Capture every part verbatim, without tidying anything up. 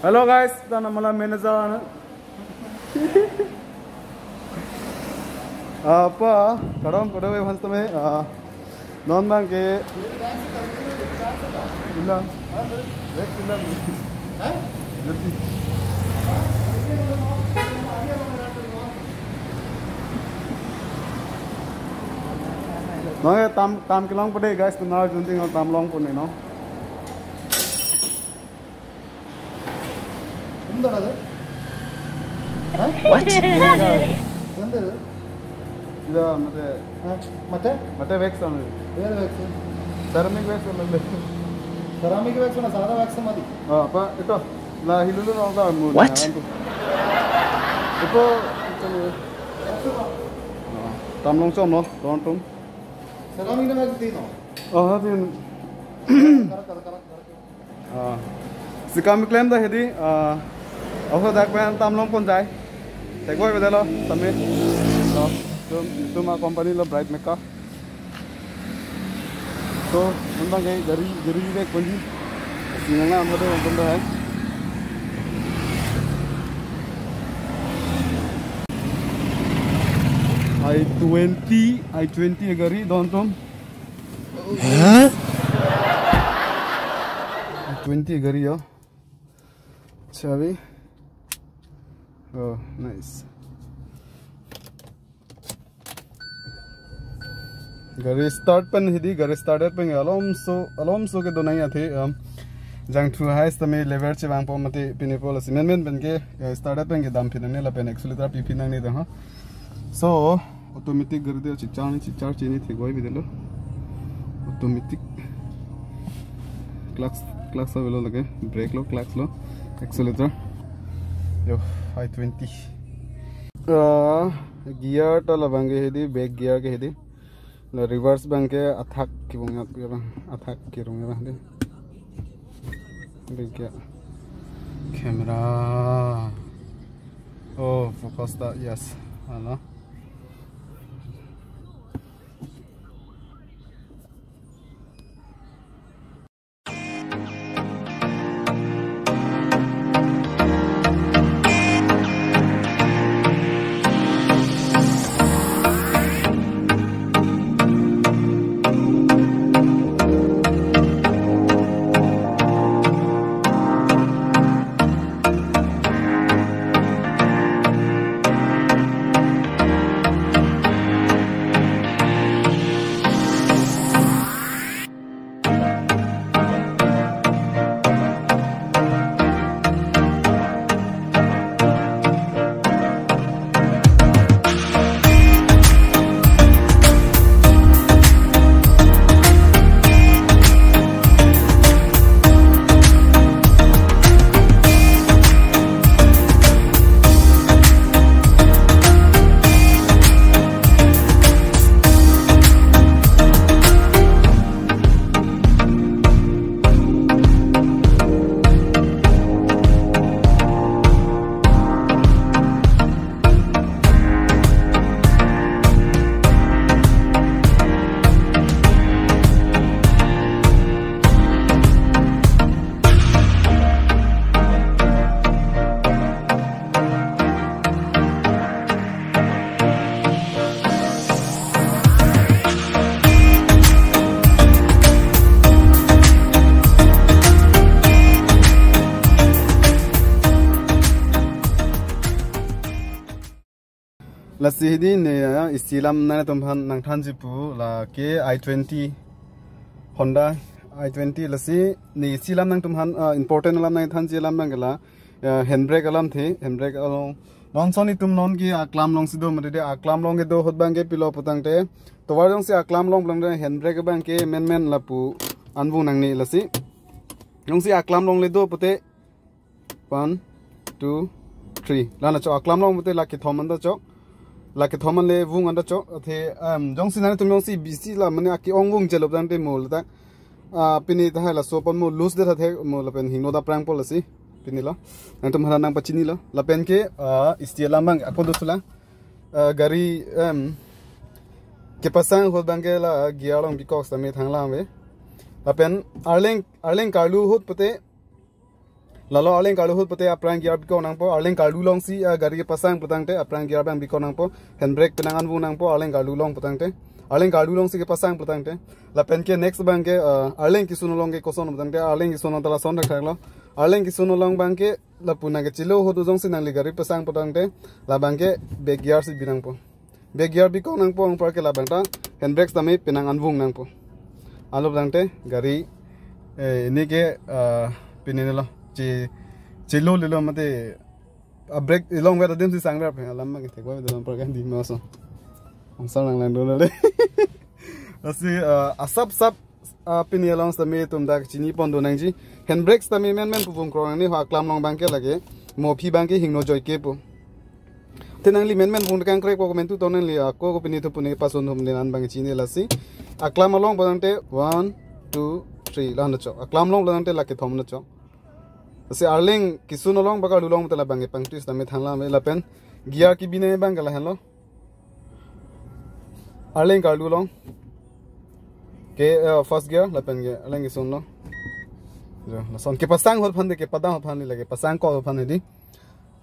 Hello guys, ta namala manager ana. Apa, kadam kadam e bhansitame, ah, non abangke. Ila. Ila. Nang tam, tam kelong pade guys, tu nang junting tam longpo ne, no? എന്താണ്? What? എന്ത്? Ila mate, ha? Mate? Mate wax ana. Where wax? Ceramic wax ana. Ceramic wax ana, sada wax mati. Ah, apa itu? La hilulu na ta mo. What? Ipo, tam longchom lo, don tum. Ceramic na wax di no? Oh, ha, tin. Correct, correct, correct, correct. Ah, si kam klem ta hedi, ah, oso dak pen tam longpon jai. Thekvoi bede lo, tame. Lo, itum, itum a company lo Bright Makeup. So, non abangke gari, gari vek ponji. Si nang na amade longpon ta hai. I twenty, I twenty gari don tum. Huh? Twenty gari yo. Chabi. Oh, nice. Gari start pen hedi, gari started pen alomso, alomso kedo nangji athe, um, jangthu hai sitame lever chevangpo mate pinipo lasi menmen pen ke, eh, started pen ke damphi nangne lapen accelerator piphi nangne ta ha. So, automatic gari de chichar ni chichar chini thekvoi bede lo. Automatic. Clutch, clutch avelo lake. Brake lo, clutch lo, accelerator. Yo, I twenty. Ah, gear ta labangke hedi, back gear ke hedi. La reverse abangke athak kibung yat abang, athak kirung abang de. Back gear. Camera. Oh, focus ta, yes. Ano? Lasi hedi ne, ah, isi alam nangtumphan nangthanji pu lake I twenty Honda I twenty lasi ne isi alam nangtumphan, ah, important alam nangthanji alam abangke la, ah, handbrake alamthe, handbrake along. Non son itum non ke aklam alongsi do mate de aklam along kedo ahut abangke pilo putangte. Tovar jongsi aklam along putangte handbrake abangke menmen lapu anvung nangne lasi. Jongsi aklam along le do pute one, two, three. La na chok aklam along pute la kethom anta chok. La kethom an le vung anta chok. Athe, em, jongsi nangtum jongsi bisi la mane ake-ong vung chelop tangte mo ladak. Ah, pini tahai laso apot mo loose det athe mo lapen hingno daprangpo lasi. Pini lo. Nangtum hala nangpachinilo. Lapen ke, ah, isi alam abang ako dosula. Ah, gari, em, kepasang ahut abangke la gear along bikok sitame thanglang ave. Lapen arleng, arleng karlu ahut pute Lalo arleng karlu ahut pute aphrang gear bikok nangpo, arleng karlu alongsi, ah, gari kepasang putangte, aphrang gear abang bikok nangpo, handbrake penang anvung nangpo, arleng karlu along putangte, arleng karlu alongsi kepasang putangte. Lapen ke next abang ke, ah, arleng kesun along ke koson putangte, arleng kesun along ta lason thakthak lo. Arleng kesun along abang ke, lapu nangkechelo ahut jongsi nangli gari pasang putangte, labang ke back gear si bi nangpo. Back gear bikok nangpo anparke labang ta handbrake tame penang anvung nangpo. Anlo putangte gari, eh, ini ke, eh, pini lo. Che, chelolelo mate, ah, brake along vet adim si sangver pen alam ma ke thekvai dolo anparke di maso. Angsar nanglang dolo de. Lasi, eh, asap sap, ah, pini along sitame itum dak chinipon do nangji. Handbrake sitame menmen puvung krong ni ho aklam along abang ke lake. Mo aphi abang ke hingno joike pu. Te nangli menmen puvung kangkrek po komentu tong nangli ako ko pini thu puni pasun thum din an abang chini lasi. Aklam along putangte one, two, three, la-an chok. Aklam along putangte lake thom na chok. Lasi arleng kesun along ba karlu along pute labang ke pangtui sitame thanglam lapen gear kebi nang abang ke lahenlo. Arleng karlu along ke, eh, first gear lapen ke arleng kesun lo. Jo, lason kepasang ahut aphan de, kepadam ahut aphan de, lake pasangkok ahut aphan hedi.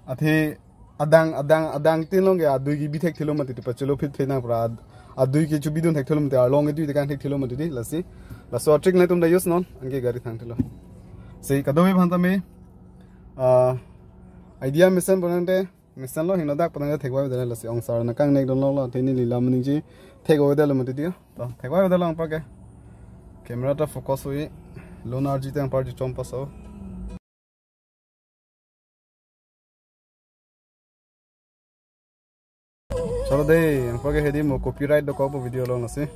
Athe adang, adang, adang tin along ke adui kebi thekthelo mati, pachelo phit phe nang pra ad-, adui ke chubidun thekthelo mati, arlong ke dui tekang thekthelo mati di, lasi. Laso trick nangtum ta use non, anke gari thangthelo. Si kadokave aphan tame, ah, idea mesen putangte, mesen lo, hingno dak putangte thekvai dolo lasi, angsar nangkangnek dolo lo, athe neli lam ningje thekvai dolo mati di. To, thekvai dolo anparke. Camera ta focus hui, lun arji te anpar ji chom paso. Chalo de, anparke hedi mo copyright dokok po video along lasi.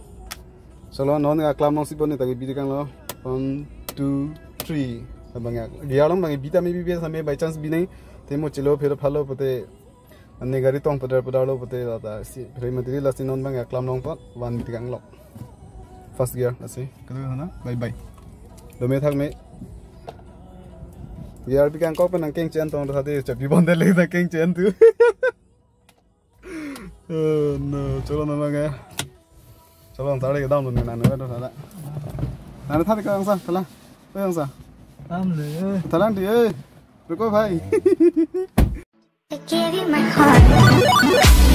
Chalo non aklam alongsi pon ta kebi tekang lo. One, two, three. Abang ya. Gear along abang bi tame bibe same by chance bi nang. Te mo chelo phero phalo pute. Ani gari tong pedar pedar lo pute ta si. Phre mati lasi non abang aklam along pon. One bi tekang lo. First gear lasi. Kadu na? Bye bye. Dome thak me. Gear bikangkok pen nangkengchen tong tha de, chapi bon de le nangkengchen tu. Oh no, chalo na abang ya. Chalo, ang tare ke dam lo ni nang na do tha. Nang tha de ka angsa, thala. Eh, angsa. Dam le. Thala di, eh. Ruko bhai. I gave you my heart.